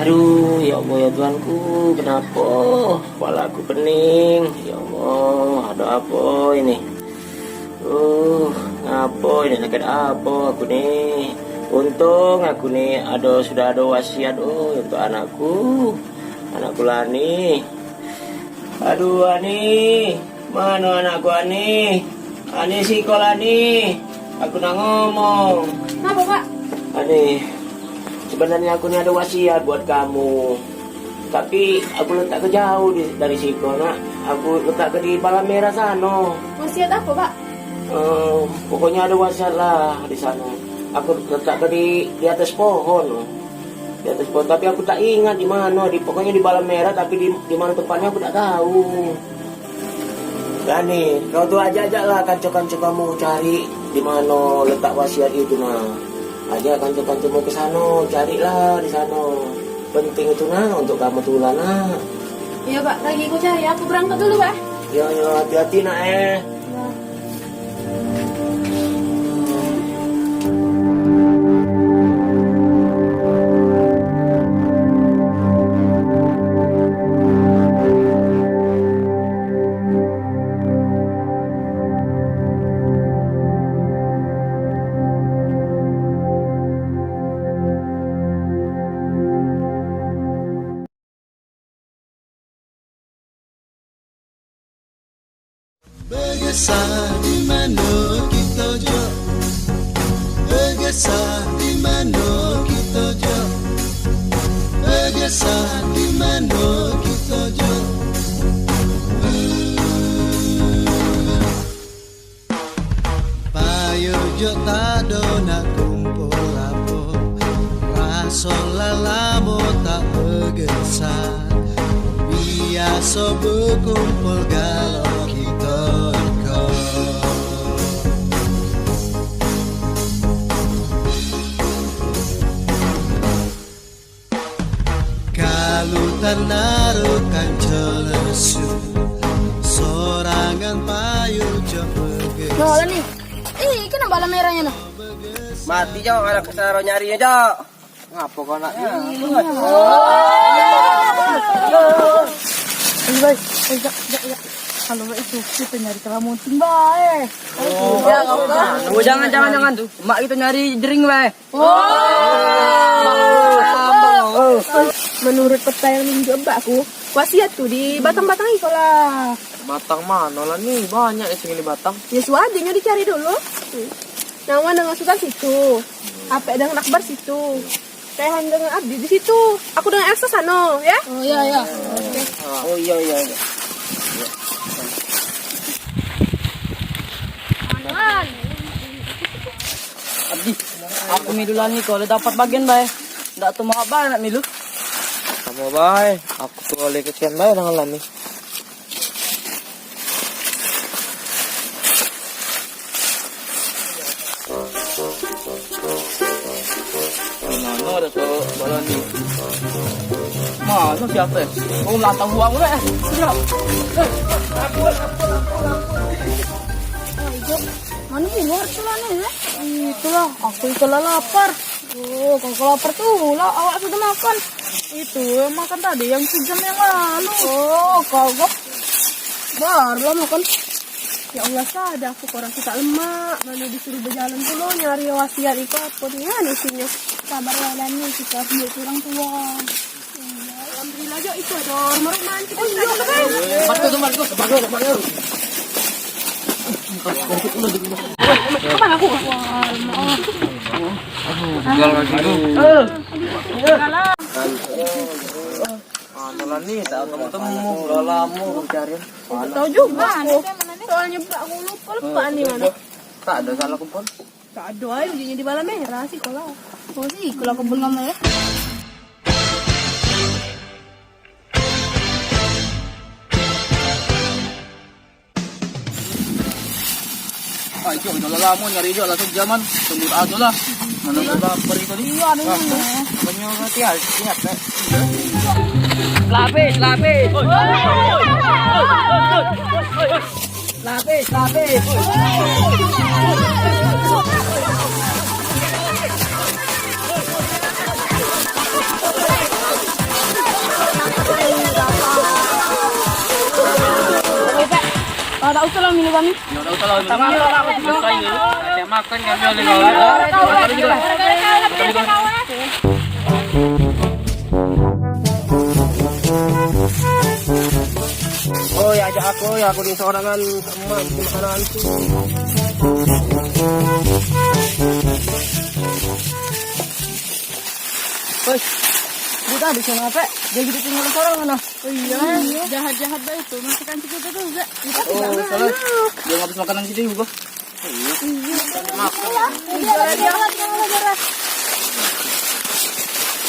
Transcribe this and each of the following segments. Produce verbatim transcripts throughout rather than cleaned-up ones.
Aduh, ya Allah, ya Tuhanku, kenapa kepala aku pening? Ya Allah, ada apa ini? Uh, ngapa ini, sakit apa aku ni? Untung aku ni ada, sudah ada wasiat, oh, untuk anakku. Anakku Lani. Aduh, Ani. Mano anakku Ani? Ani, siko Lani. Aku nak ngomong. Ngapo, Pak? Ani, sebenarnyo aku ni ado wasiat buat kamu. Tapi aku letak ke jauh di, dari siko, nak. Aku letak ke di Balam Merah sano. Wasiat apo, Pak? Eh, pokoknyo ado wasiat lah di sano. Aku letak ke di, di atas pohon. Di atas pohon, tapi aku tak ingat di mano. Di, pokoknyo di Balam Merah, tapi di, di mano tempatnyo aku tak tahu. Lani, kau tu ajak-ajaklah kanco-kanco kamu cari di mano letak wasiat itu, nah. Ajak kanco-kancomu ke sano, carilah di sano. Penting itu, nah, untuk kamu tulah, nah. Iyo, Pak. Lagi ku cari, aku berangkat dulu, Pak. Iyo, iyo, hati-hati, nak, eh. Iyo. Begesah di mano kito jok? Begesah di mano kito jok? Begesah di mano kito jok? Payu jok tak ado nak kumpul apo, raso la lamo tak begesah, biaso bekumpul galo kito iko. Kalu tak naruh kanco lesu, sorangan payu jok beges. Nah, lah ni. Ih, kena Balam Merahnyo, nah. Mati, Jok, anak kesaro nyarinyo, Jok. Ngapo kau nak? Ayo, baik. Ayo, jak, jak, jak. Kalu itu, kito nyari kelamonting bae. Oh, jangan, jangan, jangan. Mak kito nyari jering bae. Oh. Menurut peta yang nunjuk ebakku, wasiat tu di batang-batang iko lah. Batang mano lah ni? Banyak di sini batang. Ya, suadinyo dicari dulu. Nawan dengan Sutan situ. Apek dengan Akbar situ. Rehan dengan Abdi di situ. Aku dengan Elsa sano, ya. Oh, iya, iya. Oh, iya, iya, iya. Abdi, aku milu Lani, kau le dapat bagian bae. Ndak tu mau bae nak milu. Kamu bae, aku tu oleh kesian bae dengan Lani. Mano ado tu bola ni? Mano siapo? Oh, lah tahu aku dah. Siap. Eh, ampun, ampun, ampun, ampun. Mano buat celana, eh? Itulah, aku itu lah lapar. Oh, kau lapar tu lah, awak sudah makan. Itu, makan tadi yang sejam yang lalu. Oh, kau kok baru lah makan. Ya Allah, sadar aku, orang kita lemak, mano disuruh bejalan pulo nyari wasiat itu apo nian isinyo. Sabar ya, Lani, kita harus buat orang tua. Alhamdulillah, Jo, itu ada rumah-rumah kita. Oh, iya, kan? Bagus, bagus, bagus, bagus. Kemana aku? Wah, maaf. Aduh, tinggal lagi tu. Eh. Mano lah ni, tak temu-temu, udah lamo cari. Tahu juga aku. Soalnya aku lupa, lupa ni mano. Tak ada salah kumpul. Tak ada aja, dia di Balam Merah sih kalau. Oh, sih, kalau kebun kamu ya. Ah, Ijok, udah lamo nyari Ijok lah sejaman. Tunggu ado lah. Mano udah pergi tadi? Iya, ado. Banyak hati-hati, hati-hati. Lapis, lapis. Lapis, lapis. Tau salam ini kami. Ya udah, salam ini. Susah ini. Ada makan kami oleh kau. Oh ya, ajak aku ya, aku di sorangan sama di makanan. Woi, dia tadi sama apa? Dia gitu tinggal seorang mana? Oh iya, jahat-jahat bae itu. Masukkan situ terus, Zak. Oh, salah. Dia habis makanan kita juga. Iya.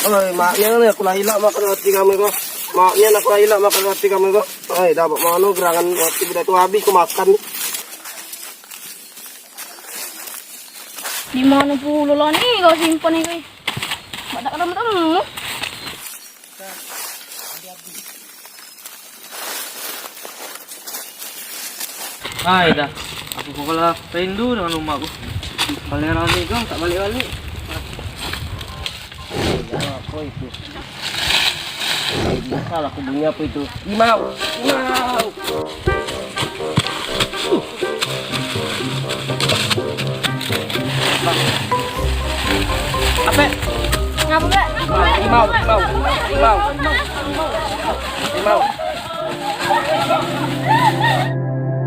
Oi, maknyo ni aku lah ilak makan roti kamu ko. Maknyo ni aku lah ilak makan roti kamu ko. Oi, dapat mano gerangan roti budak tu habis ku makan. Di mano pulo lah ni kau simpan ni, kau? Mak tak ketemu-temu. Hai dah, aku kepala rindu dengan rumahku. Paling rame kau tak balik-balik. Ya, apa itu? Salah aku bunyi apa itu? Limau, limau. Ape? Ngapo, Kak? Limau, limau, limau. Limau.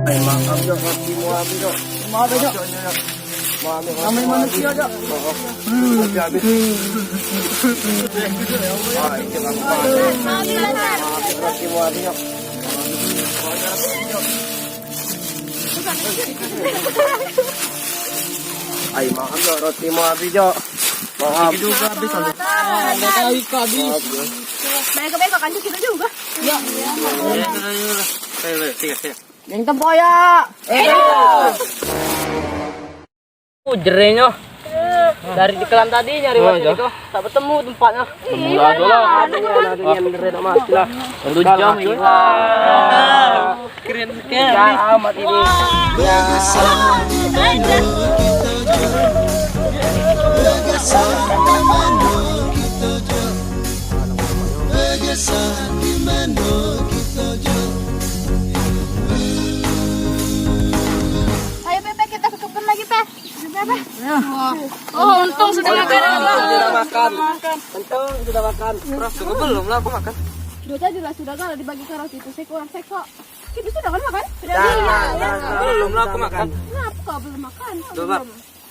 Eh, maaf, Jok, roti mau habis, Jok. Maaf, Jok. Maaf, Jok. Namanya manusia, Jok. Roti habis. Ah, ini maaf, maaf. Maaf, roti mau habis, Jok. Ai, maaf, Jok, roti mau habis, Jok. Maaf. Itu juga habis, habis. Ada kali habis. Maaf, Jok. Baik, baik, kan kita juga. Ya. Ayo, ayo, ayo. Ayo, ayo, tiga, tiga. Yang tempoyak. Oh, jerenyo. Dari dikelan tadi nyari Oh, wajah iya. Niko. Tak bertemu tempatnya. Mula aja lah. Ada yang, ada yang jere nak mati lah. Satu jam, ya. Keren sekali. Ya, amat ini. Ya. Ayo, Pe, Pe, kita ke kebun lagi, Pe. Sudah, Pe. Oh, untung sudah makan. Untung sudah makan. Untung sudah makan. Terus juga belum lah aku makan. Sudah tadi lah, sudah kalau dibagi ke roti itu seko orang seko. Kita sudah kan makan? Sudah. Belum lah aku makan. Kenapa kau belum makan? Coba.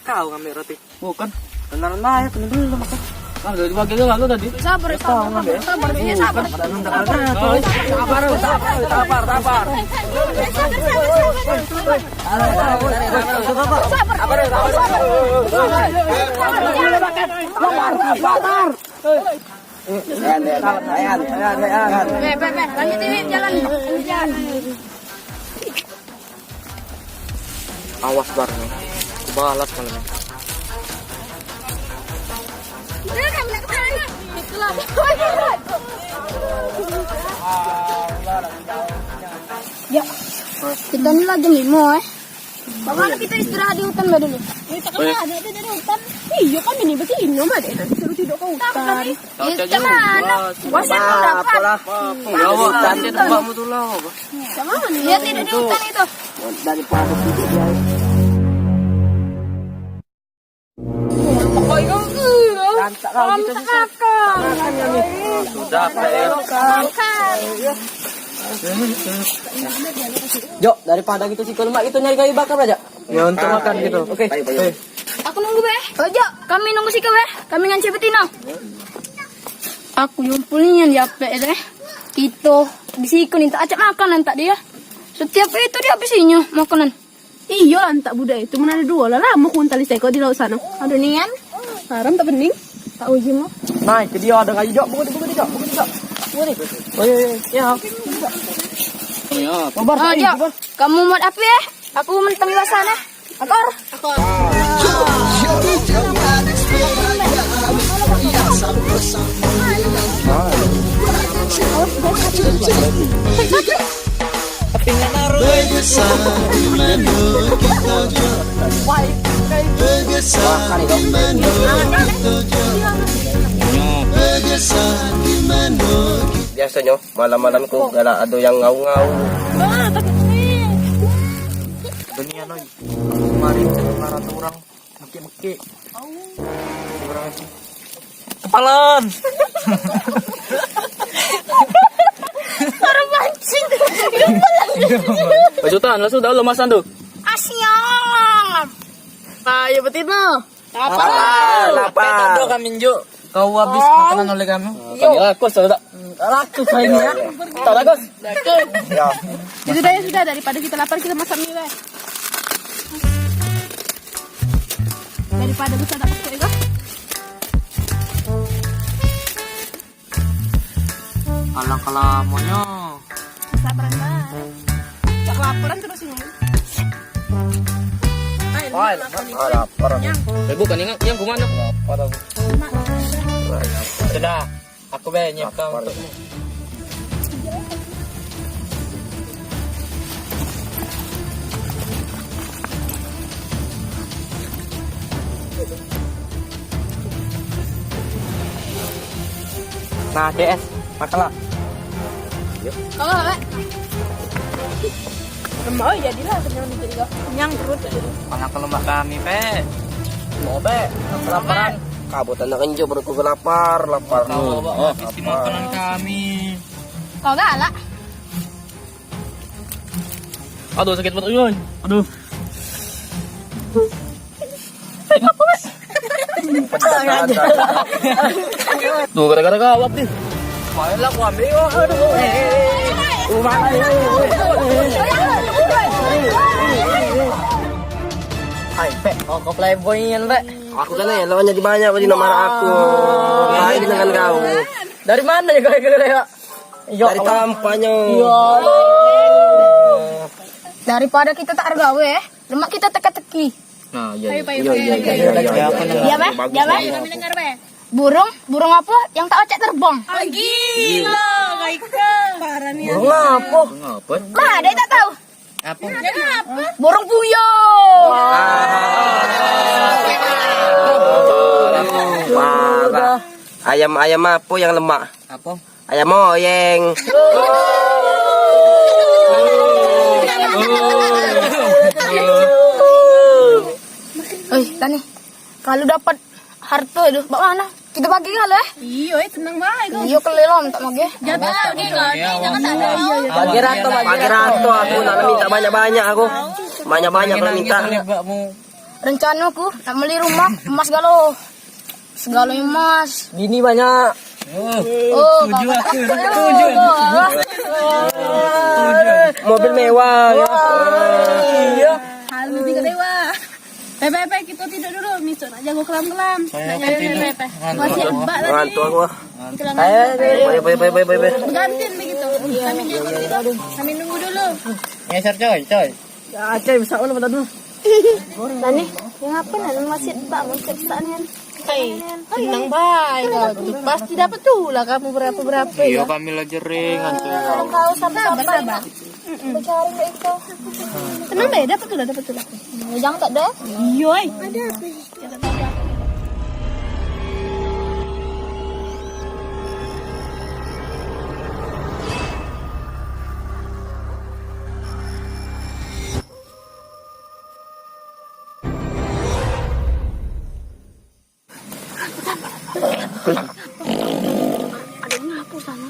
Kau ngambil roti. Bukan. Beneran lah ya, kena dulu makan. Ah, udah dibagi dulu lalu tadi. Sabar, sabar, sabar, sabar, sabar. Sabar, sabar, sabar. Sabar. Sabar. Sabar. Sabar. Sabar. Ayan, ayan, ayan, ayan. Be, be, be, lanjutin jalan. Lanjutin jalan. Awas, Bar. Balas kalau ni. Ya, kita ni lah jam lima, eh. Bagaimana kita istirahat di hutan, Mbak, dulu? Kita kan ada, ada dari hutan. Iya, kan ini begini, Mbak, deh. Suruh tidur ke hutan. Iya, cak mano? Wasiat kau dapat. Apalah. Wasiat tempatmu tu lah, apa? Cak mano? Dia tidur di hutan itu. Daripada tidur dia. Apa itu? Lantak kau gitu susah. Makan kami. Sudah, Pak, ya. Makan. Jok, daripada gitu siko lemak, kita nyari kayu bakar aja. Ya, untuk makan gitu. Oke. Aku nunggu, Beh. Ojo, kami nunggu siko, Beh. Kami ngan cepetino. Aku yumpul nian di apek, Beh. Kito di siko ni tak acak makan entak dia. Setiap itu dia habisinyo makanan. Iyo, entak budak itu mana ada dua lah. Lama ku untal di seko di laut sano. Aduh, nian. Haram tak pening. Tak uji mo. Naik ke dia ada kayu, Jok. Buka, buka, Jok. Buka, Jok. Buka, Jok. Oh, iya, iya. Ya. Ya. Sabar, Oh, sabar, Jok. Sabar. Kamu muat api, eh? Aku mentang di sana. Akor. Akor. Tapi nggak naruh. Begesah di mano kito, Jok? Begesah di mano kito, Jok? Begesah di mano kito? Biasonyo malam-malam tu galak ado yang ngau-ngau. Ah, takut ni. Benian oi. Kemarin dengar orang mekik-mekik. Orang itu. Kepalan. Orang mancing. Kepalan. Bajutan, langsung dah lo masan tu. Asyam. Ayo betina. Lapar. Lapar. Kami njuk. Kau habis makanan oleh kami. Kami rakus, tahu tak? Rakus lainnya. Tak rakus. Ya. Ya sudah, ya sudah, daripada kita lapar, kita masak mie lah. Daripada kita tak pakai itu. Alangkah lamanya. Sabaran bae. Cak laparan terus ini. Wah, lapar. Yang. Eh, bukan yang, yang kuman tu. Lapar aku. Sudah, aku be nyiapkan untukmu. Nah, C S, makanlah. Kau apa? Mau jadilah kenyang dikit juga. Kenyang perut jadi. Mana kalau mak kami, Pe? Mau, Pe? Kelaparan. Kabut anak enjo perutku lapar, lapar. Kau, Pak, habis di makanan kami. Kau galak. Aduh, sakit perut, oi. Aduh. Tuh, gara-gara gawat nih. Malah aku ambil, aduh. Hai, Pek. Oh, kau playboy ini, Pek. Aku kan elok jadi banyak, jadi nomor aku. Lain dengan kau. Dari mana ya kau, kau, kau? Ya Allah. Dari tampanyo. Ya Allah. Daripada kita tak ada gawe, eh. Lemak kita teka-teki. Nah, iya, iya. Ayo, ayo, ayo, ayo, ayo, ayo, ayo. Iya, Bang? Iya, Bang? Bagus, bagus. Burung, burung apa yang tak pacak terbang? Ah, gila, Michael. Parah nih. Burung apa? Burung apa? Lah, ada yang tak tahu? Apa? Burung puyuh. Wah. Parah. Ayam, ayam apa yang lemak? Apa? Ayam oyeng. Oi, Tani. Kalau dapat harta tu, bak mana? Kita bagi kali, eh? Iyo, eh, tenang bae kau. Iyo, kelelon tak bagi. Jatuh lagi kau, jangan tak ada. Bagi rato, bagi rato, aku nak minta banyak-banyak aku. Banyak-banyak nak minta. Rencana aku nak beli rumah, emas galo. Segalo emas. Bini banyak. Oh, setuju aku. Setuju. Mobil mewah. Iya. Halu tiga dewa. Pe, pe, pe, kita tidur dulu. Misuk nak jago kelam-kelam. Nak nyari pe, pe. Masih ebak tadi. Ngantuk aku. Ayo, ayo, ayo. Bergantian begitu. Kami jago tidur. Kami nunggu dulu. Ngeser, coy, coy. Ya, Aceh besar mana pada tu? Tani, yang apa nak masih tak mau cek sana? Hai, tenang bae kau tu. Pasti dapat tu lah kamu berapa-berapa. Iya, ya. Kami lah jering, antu. Kau sabar-sabar. Sabar, sabar. Mencari itu. Tenang bae, dapat tu lah, dapat tu lah. Jangan tak ada. Iya, ai. Ada apa? Ada ngapo sana?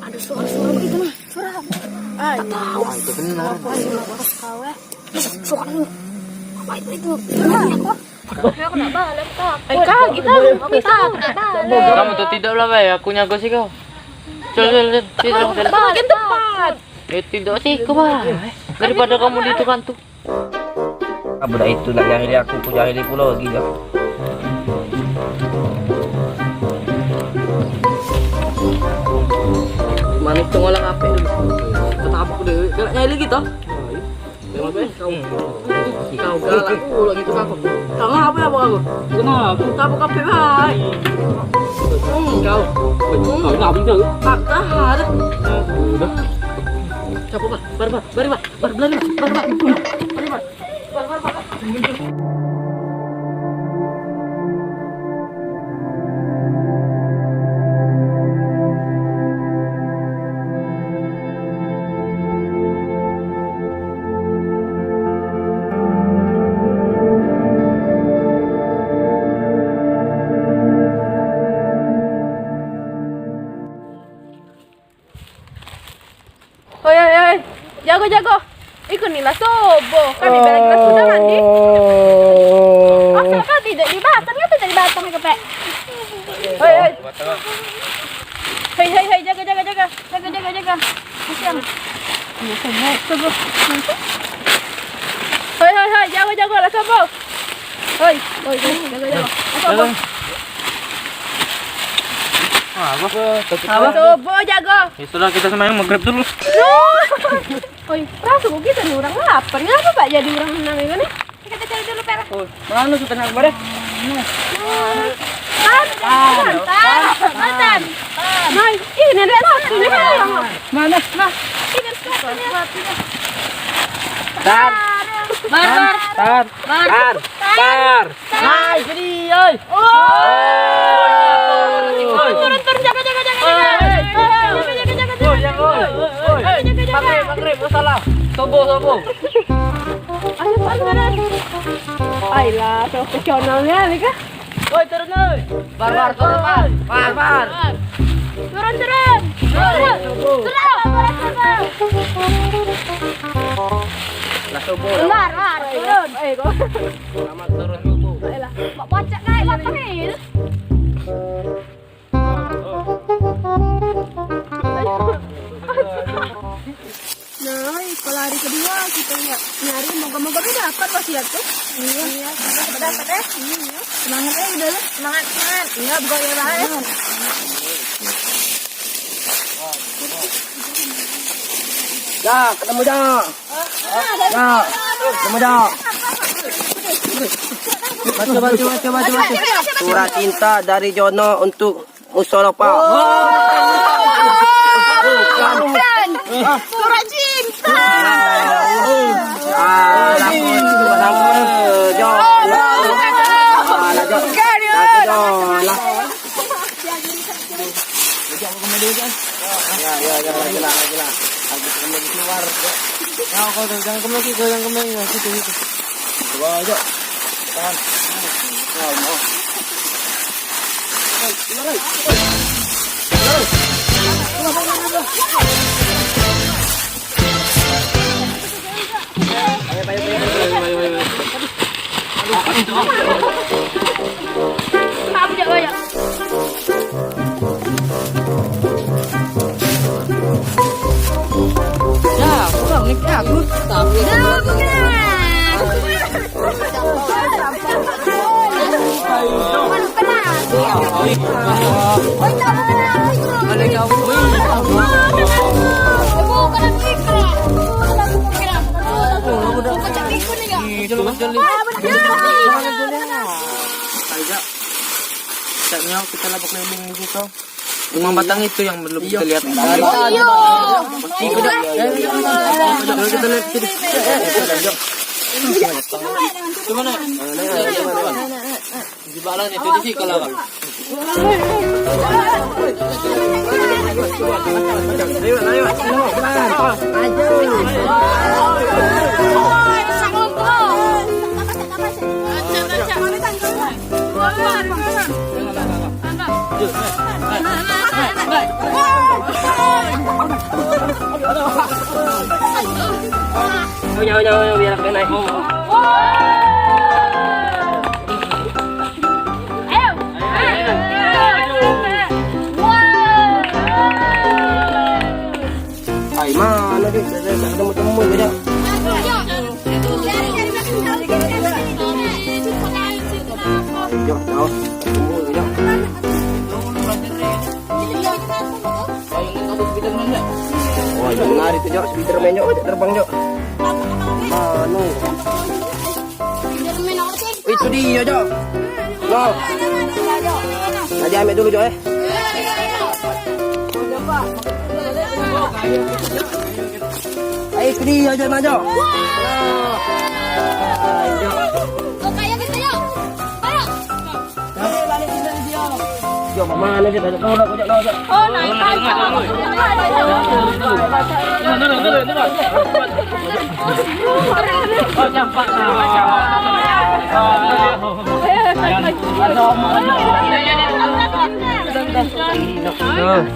Ada suara-suara begitu nah. Suara apa? Ah, tak tahu. Ah, itu benar. Apa suara kau, eh? Suara apa itu? Suara apa? Aku nak balik, takut. Eh, kau, kita, kita, aku nak balik. Kamu tu tidur lah, bae. Aku nyago sih kau. Col, col, col. Tidur, tidur. Bagian depan. Eh, tidur sih kau, bae. Daripada kamu di tukang tu. Ah, budak itu nak nyahili aku, ku nyahili pulo lagi dah. Manis tu ngolah ape dulu? Ketabuk deh. Kena nyahili kita. Kau, kau galak pula gitu kau. Kau ngapa ya, Bang? Kenapa? Tabuk kape baik. Hmm, kau. Kau nak pindah? Tak tahan. Udah. Siapa, Bang? Bar, bar, bar, bar, bar, bar, bar, bar, bar, bar, bar, bar. Jago, jago. Iku ni lah sobo. Kami balik kelas sudah mandi. Asal kau tidak di batang, apa tidak di batang kepek? Hoi, hoi. Hoi, hoi, hoi, jago, jago, jago. Jago, jago, jago. Kasihan. Iya, sobo, sobo. Hoi, hoi, hoi, jago, jago lah sobo. Hoi, hoi, hoi, jago, jago. Lah sobo. Apa? Apa? Sobo jago. Ya sudah, kita sembahyang maghrib dulu. Oi, perasaan kita ni orang lapar. Ngapa, Pak, jadi orang menang ini? Kita cari dulu, Pak. Oh, mana tu tenang, Pak? Tan, tan, tan, tan. Nah, ini ada sepatunya. Mana? Nah, ini ada sepatunya. Tar. Bar, bar. Tar. Bar. Tar. Tar. Nah, itu dia, oi. Oi. Turun, turun, jaga, jaga, jaga, jaga. Oi, oi, oi. Jaga, jaga, jaga. Oi, oi, oi. Jaga, jaga, jaga. Maghrib, maghrib, masalah. Sobo, sobo. Ayo, turun, turun. Ailah, profesionalnya ni kah? Oi, turun, oi. Bar, bar, turun, bar. Bar, bar. Turun, turun. Turun. Turun, turun, turun. Lah, sobo. Bar, bar, turun. Eh, kok. Selamat turun, Bu. Ayolah, mak pacak naik lah, Pahil. Nah, sekolah hari kedua kita lihat nyari, moga-moga dia dapat wasiat tuh. Iya. Iya, semoga dapat deh. Iya. Semangat ya, udah lah. Semangat, semangat. Iya, buka ya, Bang. Ya, ketemu dah. Nah, kamu dah. Baca, baca, baca, baca, baca. Surat cinta dari Jono untuk Mustafa. Bukan. Surat cinta. Ah, lagu itu, lagu Jono. Ah, lagu. Lagu Jono. Ya, ya, ya, lagi lah, lagi lah. Lagi kembali keluar, ya. Ya, kau jangan kembali, kau jangan kembali, ya, situ, situ. Coba aja. Tahan. Ya, mau. Hei, keluar, hei. Hei. Keluar, keluar, keluar, keluar. Ya, kurang ni aku. Tapi Ayo, caknya kita lah berkeliling di situ. Rumah batang itu yang belum kita lihat. Dari tadi. Coba kita lihat sini. Coba naik. Di bawah itu di sini kalau. Punya, punya, punya, biar aku naik. Ayo. Ayo. Ayo. Ai, mano, Dik? Dak ketemu-temu, Dik. Yo, jauh. Ketemu, Dik. Wah, yang menarik tu, Jok. Spiderman, Jok. Terbang, Jok. Mano? Itu dia, Jok. No. Nah, dia ambil dulu, Jok, eh. Eh, itu dia, Jok, nah, Jok. Nah. Ayo, Jok. Jok, mana dia? Jok, Jok, Jok, Jok. Oh, naik. Turun, turun, turun. Oh, campak, campak, campak.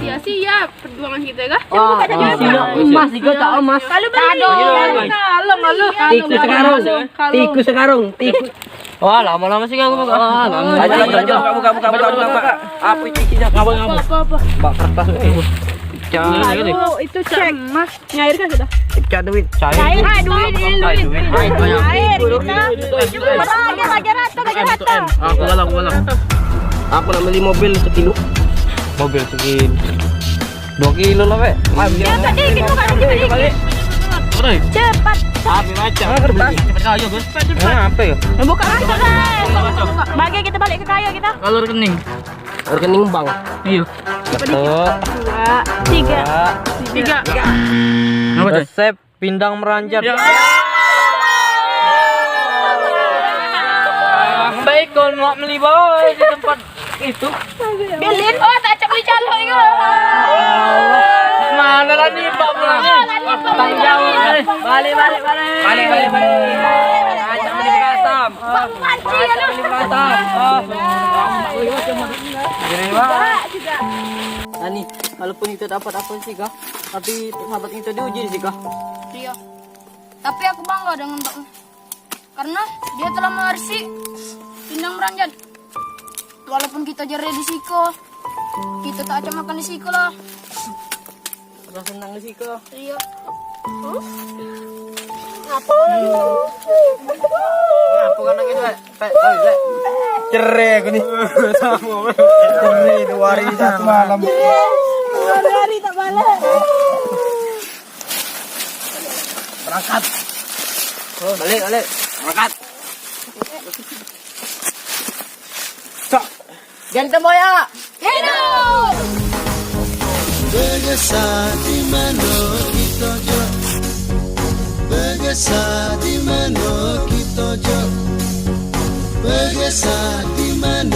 Sia-sia perjuangan kita kah? Wah, coba buka, coba. Emas juga tak emas. Kalau beli. Kalau, kalau. Tikus sekarung. Tikus sekarung. Tikus. Wah, lama-lama sih aku buka. Wah, lama. Ayo, ayo, ayo, buka, buka, buka, buka, buka, buka. Apa itu isinya? Ngapa, ngapa? Apa, apa? Bak kertas ini. Aduh, itu cek emas. Nyair kan kita? Pecah duit. Cair. Cair. Ah, duit, ini duit. Cair, duit. Cair, kita. Coba lagi, lagi rata, lagi rata. Aku galau, aku galau. Aku nak beli mobil sekilo. Mobil sekilo. Dua kilo lah, Pak. Ayo, ya, Pak, dikit, buka dikit, dikit. Cepat. Habis macam. Ah, kertas. Cepat kau, ayo, Gus. Cepat, cepat. Nah, apa ya? Buka, buka, buka. Bagi kita balik ke kayu kita. Kalau rekening. Rekening bank. Iya. Satu. Dua. Tiga. Tiga. Apa tuh? Resep pindang meranjat. Ya. Baik, kau nak beli bawa di tempat itu. Bilin. Oh, tak cak beli calo itu. Mana lah ni, Pak, mana ni? Tanggung jawab ni. Balik, balik, balik. Balik, balik, balik. Ajak beli berasam. Bang Panci, ajak beli berasam. Gini, Pak. Ani, walaupun kita dapat apa sih, Kak? Tapi sahabat kita diuji sih, Kak. Iya. Tapi aku bangga dengan Bang. Karena dia telah mewarisi pindang meranjat. Walaupun kita jere di siko, kita tak acak makan di siko lah. Udah senang di siko. Iya. Apa? Apa kan lagi, Lek? Pek, oh, Lek. Cerai aku ni. Sama. Cerai dua hari satu malam. Dua hari tak balik. Berangkat. Balik, balik. Berangkat. Cok. Ganteng boy, ya. Hidup. Begesa di mano kito, Jok? Begesa di mano kito, Jok? Begesa di mano